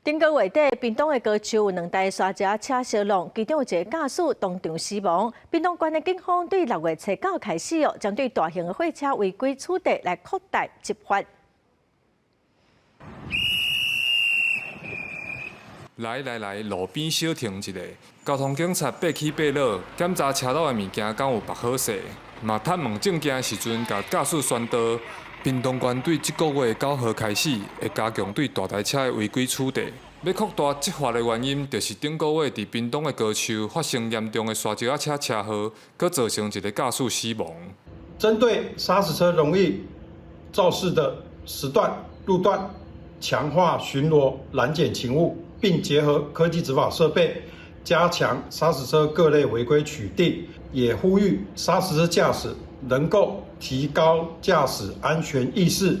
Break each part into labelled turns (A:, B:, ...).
A: 頂個月底，屏東的高樹有兩台沙石車相挵，其中有一個駕駛當場死亡。屏東縣的警方對6月初九開始哦，針對大型的貨車違規取締來擴大執法。
B: 來來來，路邊小停一下，交通警察爬起爬落，檢查車路的物件敢有縛好勢，嘛探問證件的時陣，共駕駛宣導。屏東縣對這個月9號開始，會加強對大台車的違規取締。欲擴大執法的原因，就是頂個月佇屏東的高樹發生嚴重的沙石仔車車禍，閣造成一個駕駛死亡。
C: 針對砂石車容易肇事的時段、路段，強化巡邏攔檢勤務，並結合科技執法設備，加強砂石車各類違規取締。也呼籲砂石車駕駛能夠提高駕駛安全意識，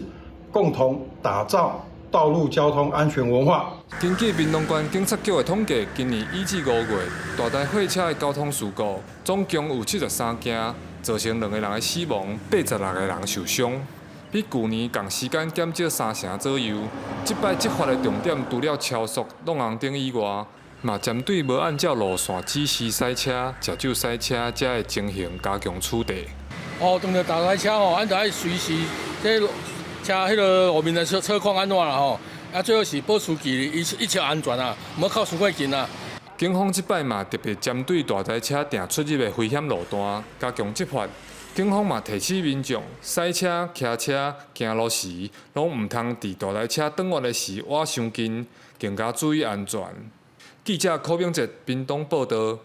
C: 共同打造道路交通安全文化。
B: 根據屏東縣警察局的統計，今年1至5月，大台貨車的交通事故總共有73件，造成兩個人的死亡，86個人受傷，比舊年仝時間減少三成左右。這擺執法的重點除了超速、挵紅燈以外，嘛針對無按照路線指示駛車、食酒駛車遮的情形加強取締。
D: 哦，當著大台車吼，咱著愛隨時這車彼个路面的車車況按怎啦吼，啊最好是保持距離，一一切安全啊，毋好靠傷過近啊。
B: 警方這擺嘛特別針對大台車定出入的危險路段加強執法。警方嘛提醒民眾，駛車、騎車、行路時，攏毋通佇大台車轉彎的時倚傷近，更加注意安全。記者柯明哲屏東報導。